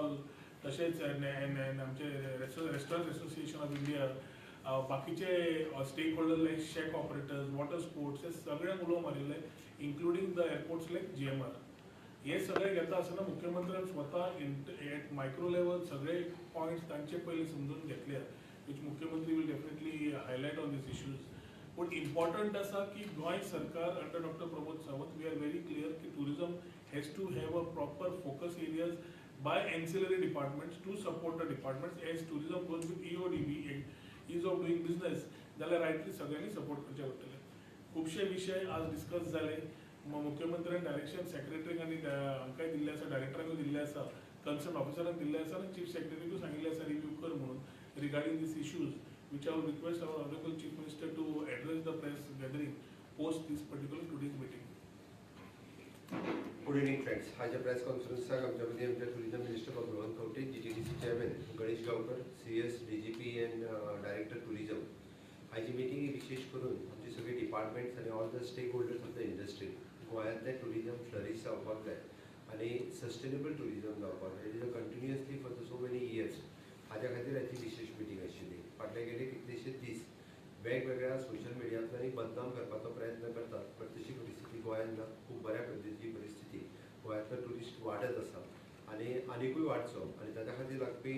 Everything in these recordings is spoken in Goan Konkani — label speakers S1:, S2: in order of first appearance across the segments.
S1: बेंगॉल, तशेंच आमचे रेस्टॉरंट एसोसिएशन ऑफ इंडिया, बाकीचे stake holder like shack operators, water sports, हे सगळ्यांक उलो मारिल्ले, including the airports like GMR. हे सगळे घेता आसतना मुख्यमंत्र्यान स्वता एट मायक्रो लेवल सगळे पॉयंट्स तांचे पयलीं समजून घेतले, which मुख्यमंत्री will definitely highlight on these issues. पूण इम्पॉर्टंट आसा की गोंय सरकार under doctor Pramod Sawant, we are very clear की tourism has to have a proper focus areas by ancillary departments to support the departments, as tourism goes with EODB, ease of doing business, जाल्यार रायटली सगळ्यांनी सपोर्ट करचे पडटले. खुबशे विशय आज डिस्कस जाले. मुख्यमंत्र्यान डायरेक्शन सेक्रेटरीक आनी हांकांय दिल्लें आसा, डायरेक्टरांकूय दिल्लें आसा, कन्सर्न ऑफिसरांक दिल्लें आसा आनी चीफ सेक्रेटरीकूय सांगिल्लें आसा रिव्यू कर म्हणून regarding these issues, which I will request our honourable Chief Minister to address the press gathering post this particular today's meeting.
S2: Good evening friends. आयच्या प्रेस कॉन्फरन्साक आमच्या मदीं आमचे टुरिझम मिनिस्टर बाब Rohan Khaunte, GTDC chairman Ganesh Gaonkar, CS, DGP and director tourism. आयची मिटींग ही विशेष करून आमचे सगळे डिपार्टमेंट्स आनी all the stake holders of the industry, गोंयांतलें टुरिझम फ्लरीश जावपाक जाय आनी सस्टेनेबल टुरिझम जावपाक जाय, it is a continuously for the so many years, हाज्या खातीर आयची विशेष मिटींग आशिल्ली. फाटले गेले कितलेशे दीस वेगवेगळ्या सोशल मिडियांतल्यान एक बदनाम करपाचो प्रयत्न करतात, पण तशी परिस्थिती गोंयांत ना. खूब बऱ्या पद्दतीची परिस्थिती, गोंयांतलो ट्युरिस्ट वाडत आसा आनी आनिकूय वाडचो आनी ताच्या खातीर लागपी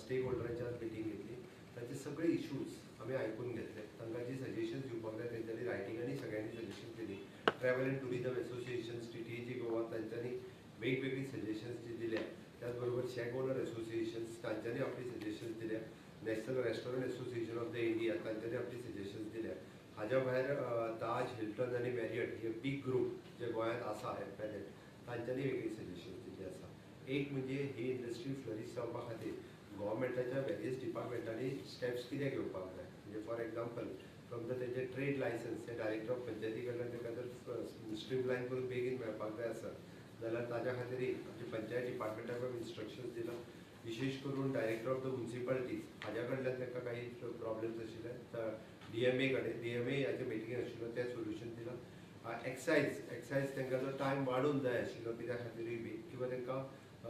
S2: स्टेक होल्डरांची आज मिटींग घेतली. तांचे सगळे इश्यूज आमी आयकून घेतले. तांकां जी सजेशन्स दिवपाक जाय तेंच्यांनी रायटिंगांनी सगळ्यांनी सजेशन दिली. Travel and tourism associations, TTAG Goa, तांच्यांनी वेगवेगळी सजेशन्स जी दिल्या. त्याच बरोबर शॅक ओनर एसोसिएशन्स, तांच्यांनी आपली सजेशन्स दिल्या. National restaurant association of the India, तांच्यांनी आपली सजेशन्स दिल्या. हाज्या भायर ताज, हिल्टन आनी मॅरियट हे बीग ग्रूप जे गोंयांत आसा एट, तांच्यांनी वेगळी सजेशन्स दिल्ली आसा. एक म्हणजे ही इंडस्ट्री फ्लरीश जावपा खातीर गव्हर्मेंटाच्या वेरियस डिपार्टमेंटांनी स्टेप्स कितें घेवपाक जाय. म्हणजे फॉर एग्जाम्पल, फ्रॉम the तेंचे ट्रेड लायसन्स हे डायरेक्टर ऑफ पंचायती कडल्यान तांकां जर स्ट्रीमलायन करून बेगीन मेळपाक जाय आसत जाल्यार ताज्या खातीरय आमच्या पंचायत डिपार्टमेंटाक आमी इन्स्ट्रक्शन्स दिला. विशेष करून डायरेक्टर ऑफ the municipalities हाज्या कडल्यान तांकां काही प्रॉब्लेम्स आशिल्ले, तर डीएमए कडेन, डीएमए हाचे मिटींग आशिल्लो, तें सोल्युशन दिलां. एक्सायज तांकां जो टायम वाडोवन जाय आशिल्लो कित्या खातीरूय बी, किंवा तांकां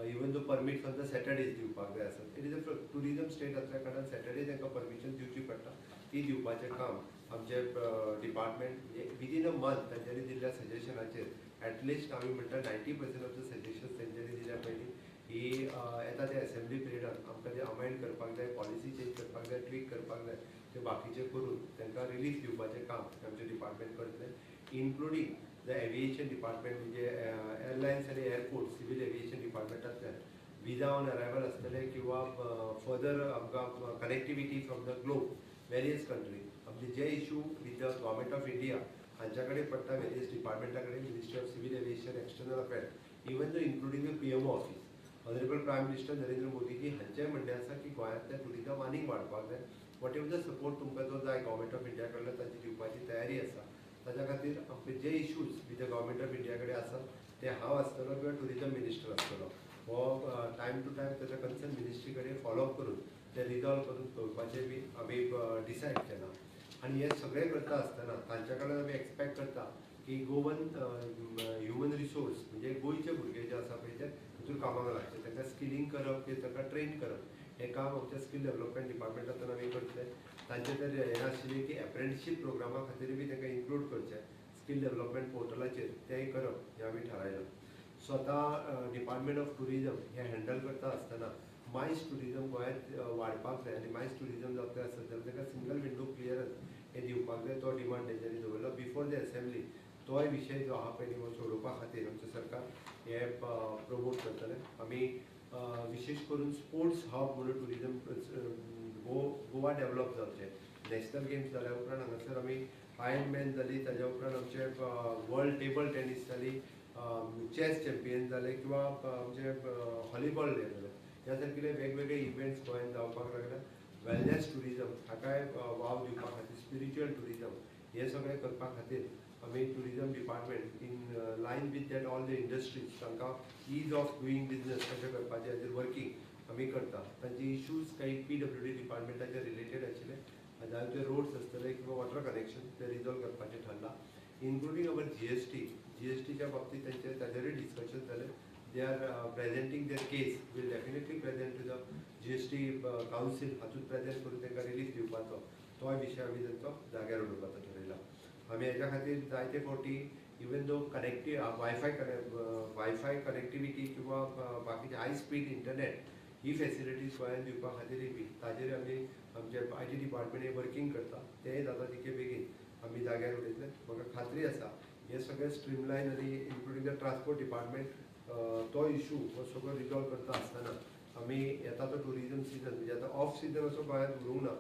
S2: even though permit for the Saturdays दिवपाक जाय आसत, it is a tourism state असल्या कारणान सॅटर्डे तांकां परमिशन दिवची पडटा, ती दिवपाचें काम आमचें डिपार्टमेंट म्हणजे विदीन अ मंथ तांच्यांनी दिल्ल्या सजेशनाचेर एटलिस्ट आमी म्हणटा 90% ऑफ the suggestions तेंच्यांनी दिल्या पयलीं ही येता त्या असेंब्ली पिरियडान आमकां ते अमेंड करपाक जाय, पॉलिसी चेंज करपाक जाय, ट्वीक करपाक जाय, ते बाकीचे करून तांकां रिलीफ दिवपाचें काम आमचें डिपार्टमेंट करतलें. इन्क्लुडींग the aviation department, म्हणजे एअरलायन्स आनी एअरपोर्ट, सिवील एविएशन डिपार्टमेंटांतल्यान विजा ऑन अरायवल आसतले किंवा फर्दर आमकां connectivity from the globe, various country, आमचे जे issue with the Government of India हांच्या कडेन पडटा, वेरियस डिपार्टमेंटा कडेन, Ministry of Civil Aviation, External Affair, even though including the PMO office, Honourable Prime Minister Narendra मोदीजी हांचें म्हणणें आसा की गोंयांतलें टुरिजम आनीक वाडपाक जाय. What ever the support तुमकां जो जाय गव्हर्मेंट ऑफ इंडिया कडल्यान, तांची दिवपाची तयारी आसा. ताच्या खातीर आमचे जे issues with the Government of India कडेन आसा ते हांव आसतलो किंवा टुरिजम मिनिस्टर आसतलो, हो टायम टू टायम ताच्या कन्सर्न मिनिस्ट्री कडेन फॉलोअप करून ते रिजॉल्व करून दवरपाचें बी आमी डिसायड केलां. आनी हें सगळें करता आसतना तांच्या कडल्यान आमी एक्सपेक्ट करता की गोवन ह्युमन रिसोर्स, म्हणजे गोंयचे भुरगे जे आसा पळय ते तितून कामाक लागचे, तांकां स्किलींग करप किंवा तांकां ट्रेन करप हें काम आमच्या स्कील डेवलपमेंट डिपार्टमेंटांतल्यान आमी करतले. तांचें तर हें आशिल्लें की एप्रेंटिसशीप प्रोग्रामा खातीर बी तांकां इन्क्लूड करचें स्कील डेवलपमेंट पोर्टलाचेर, तेंय करप हें आमी थारायलां. स्वता डिपार्टमेंट ऑफ टुरिजम हें हँडल करता आसतना मायस टुरिजम गोंयांत वाडपाक जाय आनी मायस टुरिजम जातलें आसत जाल्यार तांकां सिंगल विंडो क्लियरन्स हें दिवपाक जाय, तो डिमांड तेंच्यांनी दवरलो बिफोर the assembly. तोय विशय जो आहा पळय न्ही, सोडोवपा खातीर आमचें सरकार हें प्रमोट करतलें. आमी विशेष करून स्पोर्ट्स हब म्हणून टुरिजम गोवा डेवलप जावचें. नॅशनल गेम्स जाल्या उपरांत हांगासर आमी आयर्न मॅन जाली, ताज्या उपरांत आमचे वर्ल्ड टेबल टेनीस जाली, चॅस चॅम्पियन जाले किंवा आमचे हॉलीबॉल हे जाले, ह्या सारकिले वेगवेगळे इव्हेंट्स गोंयांत जावपाक लागल्या. वेलनेस टुरिजम हाकाय वाव दिवपा खातीर, स्पिरिच्युअल टुरिजम, हे सगळें करपा खातीर आमी tourism department in line with that all the industries, तांकां is of doing business कशें करपाचें हाजेर वर्कींग आमी करता. तांचे इश्यूज काही पीडब्ल्यूडी डिपार्टमेंटाचे रिलेटेड आशिल्ले जाल्यार ते रोड्स आसतले किंवा वॉटर कनेक्शन, ते रिजॉल्व करपाचें ठरलां. इन्क्लुडींग our GST, जीएसटीच्या बाबतींत तांचे ताजेरूय डिस्कशन जालें. They are presenting their case, will definitely present. present to the GST Council. हातूंत प्रेजेंट करून तांकां रिलीफ दिवपाचो तोय विशय आमी तांचो जाग्यार उडोवपाचो ठरयला. आमी हेज्या खातीर जायते फावटी even though WiFi connectivity किंवा बाकीचे हाय स्पीड इंटरनेट ही फेसिलिटीज गोंयांत दिवपा खातीर बी ताजेर आमी आमचे IT department हे वर्किंग करता. तेंय जाता तितके बेगीन आमी जाग्यार उडयतले. म्हाका खात्री आसा हे सगळे स्ट्रीमलायन आनी इन्क्लुडींग the transport department तो इशू हो सगळो रिजॉल्व करता आसतना आमी येता तो टुरिजम सिजन, म्हणजे आतां ऑफ सिजन असो गोंयांत उरूंक ना.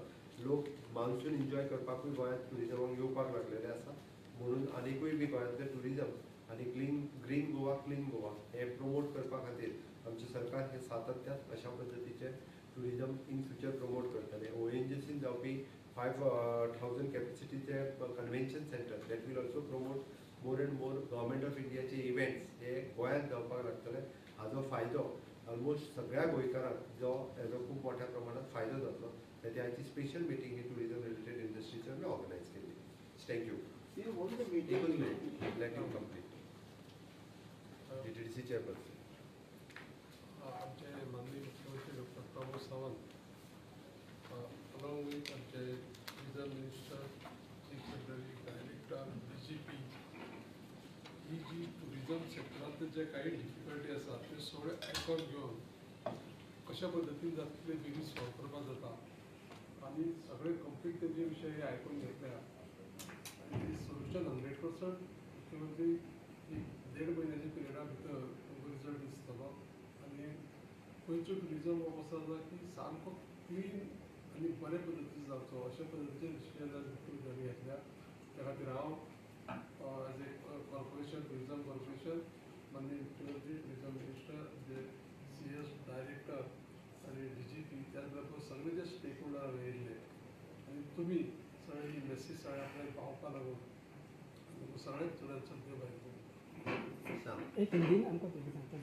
S2: लोक मान्सून एन्जॉय करपाकूय गोंयांत टुरिजमाक येवपाक लागलेले आसा. म्हणून आनिकूय बी गोंयांतलें टुरिजम आनी clean green Goa, clean Goa हे प्रमोट करपा खातीर आमचें सरकार हे सातत्यान अशा पद्दतीचें टुरिजम इन फ्युचर प्रमोट करतलें. ओएनजीसीन जावपी 5,000 कॅपॅसिटीचे convention center that will also promote more and more. Government of इंडियाचे इव्हेंट्स हे गोंयांत जावपाक लागतले. हाजो फायदो ऑलमोस्ट सगळ्या गोंयकारांक जो हेजो खूब मोठ्या प्रमाणात फायदो जातलो. त्या आयची स्पेशल मिटींग ही टुरिजम रिलेटेड इंडस्ट्रीची आमी ऑर्गनायज केली. Thank you.
S3: What is the major
S2: एकूच minute, let him complete. GTDC chairperson.
S4: आमचे माननीय मुख्यमंत्री doctor Pramod Sawant along with आमचे tourism minister, chief secretary, director, DGP, ही जी टुरिजम सेक्टरांतले जे काही डिफिकल्टी आसा त्यो सगळ्यो आयकून घेवन कशा पद्दतीन जाता तितले बेगीन सॉल्व करपाक जाता आनी सगळे कंप्लीट तेजे विशय हे आयकून घेतल्या आनी सोल्युशन 100% मुख्यमंत्री एक देड म्हयन्याच्या पिरियडा भितर तुमकां रिजल्ट दिसतलो. आनी गोंयचो टुरिजम हो कसो आसा की सामको क्लीन आनी बरे पद्दतीन जावचो अशा पद्दतीचे डिसिजन आज मुख्यमंत्र्यांनी घेतल्या. त्या खातीर हांव as a corporation, tourism corporation, माननीय मुख्यमंत्री, टुरिजम मिनिस्टर, जे सीएस, डायरेक्टर आनी डीजीपी, त्याच बरोबर सगळे जे स्टेक होल्डर येयल्ले आनी तुमी सगळे ही मेसेज सगळे आपल्याक पावपा लागून सगळ्यात चडांत चड देव बरें करूं.
S2: सांग.
S5: एक हिंदीन आमकां पयलीं सांगता.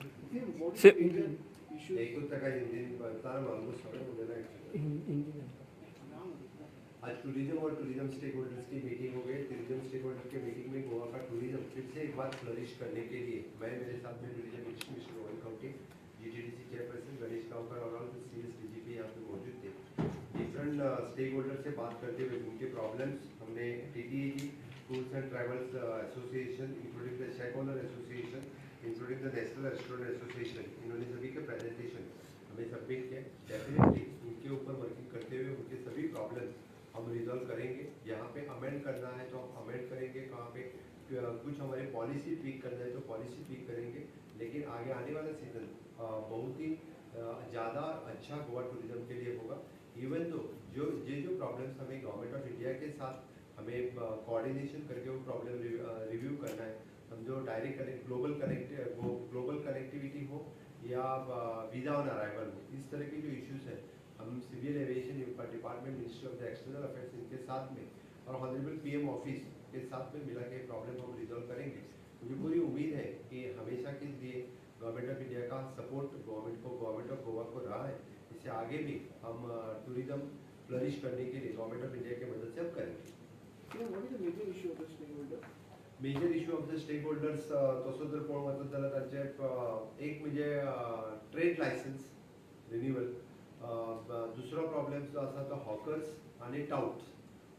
S3: What is
S6: Sir-
S3: the major issue?
S2: एकूच ताका हिंदीन तार ऑलमोस्ट सगळें उलयला actually.
S5: हिंदीन आमकां.
S2: आज टूरिज्म और टूरिज्म स्टेक होल्डर्स की मीटिंग हो गई. टूरिज्म स्टेक होल्डर के मीटिंग में गोवा का टूरिज्म फिर से एक बार फ्लरिश करने के लिए मैं, मेरे साथ में tourism minister mister Rohan Khaunte, GTDC chairperson Ganesh Gaonkar और ऑल सीएस, डीजीपी यहाँ पे मौजूद थे. डिफरेंट स्टेक होल्डर से बात करते हुए उनके प्रॉब्लम्स हमने TTAG, Tours and Travels Association, including the shack owner association, including the National Restaurant Association, इन्होंने सभी के प्रेजेंटेशन हमें सबमिट किया. डेफिनेटली उनके ऊपर वर्किंग करते हुए उनके सभी प्रॉब्लम्स हम रिजॉल्व करेंगे. यहाँ पे अमेंड करना है तो हम अमेंड करेंगे, कहाँ पे कुछ हमारे पॉलिसी ट्वीक करना है तो पॉलिसी ट्वीक करेंगे. लेकिन आगे आने वाला सीजन बहुत ही ज़्यादा अच्छा गोवा टूरिज्म के लिए होगा. इवन तो जो ये जो प्रॉब्लम्स हमें गवर्नमेंट ऑफ इंडिया के साथ हमें कोऑर्डिनेशन करके वो प्रॉब्लम रिव्यू करना है, समझो direct connect global connectivity हो या वीज़ा ऑन अराइवल हो, इस तरह के जो इश्यूज हैं हम Civil Aviation Department, Ministry of the External Affairs, इनके साथ में और ऑनरेबल पीएम ऑफिस के साथ में मिला के प्रॉब्लम हम रिजॉल्व करेंगे. मुझे पूरी उम्मीद है कि हमेशा के लिए गवर्नमेंट ऑफ इंडिया का सपोर्ट गवर्नमेंट को, गवर्नमेंट ऑफ गोवा को रहा है. इससे आगे भी हम टूरिज्म फ्लरिश करने के लिए गवर्नमेंट ऑफ इंडिया की मदद से हम करेंगे.
S3: What is the major issue of the stakeholder?
S2: Major issue of the stakeholders तसो जर पळोवंक वचत जाल्यार तांचे एक म्हणजे ट्रेड लायसन्स रिन्युअल, दुसरो प्रॉब्लेम जो आसा तो हॉकर्स आनी टाउट्स.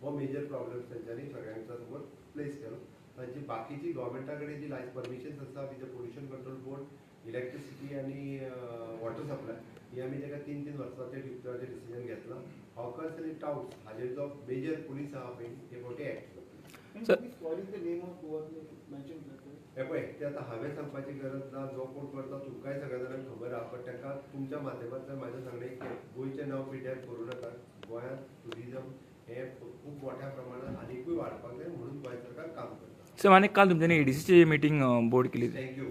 S2: हो मेजर प्रॉब्लेम तेंच्यांनी सगळ्यांच्या समोर प्लेस केलो. तांची बाकीची गव्हर्मेंटा कडेन जी लायस परमिशन्स आसा with the Pollution Control Board, electricity आनी वॉटर सप्लाय, ही आमी ताका 3-3 वर्सांचे डिप्लॉयचे डिसिजन घेतलां. हॉकर्स आनी टाउट्स हाजेर जो मेजर पुलीस आहा पळय ते फावटी एक्ट जातले.
S3: And
S6: Sir-
S3: who is spoiling the name of Goa, mentioned that, right?
S2: हे पळय, ते आतां हांवें सांगपाची गरज ना. जो कोण करता तुमकांय सगळ्या जाणांक खबर आहा. बट तांकां तुमच्या माध्यमांतल्यान म्हाजें सांगणें की गोंयचें नांव पिड्ड्यार करूं नाकात. गोंयांत टुरिजम हें खूब मोठ्या प्रमाणात आनिकूय वाडपाक जाय म्हणून गोंय सरकार काम करता.
S6: सर, आनी काल तुमच्यांनी एडीसीची मिटींग बोर्ड केली.
S2: Thank you.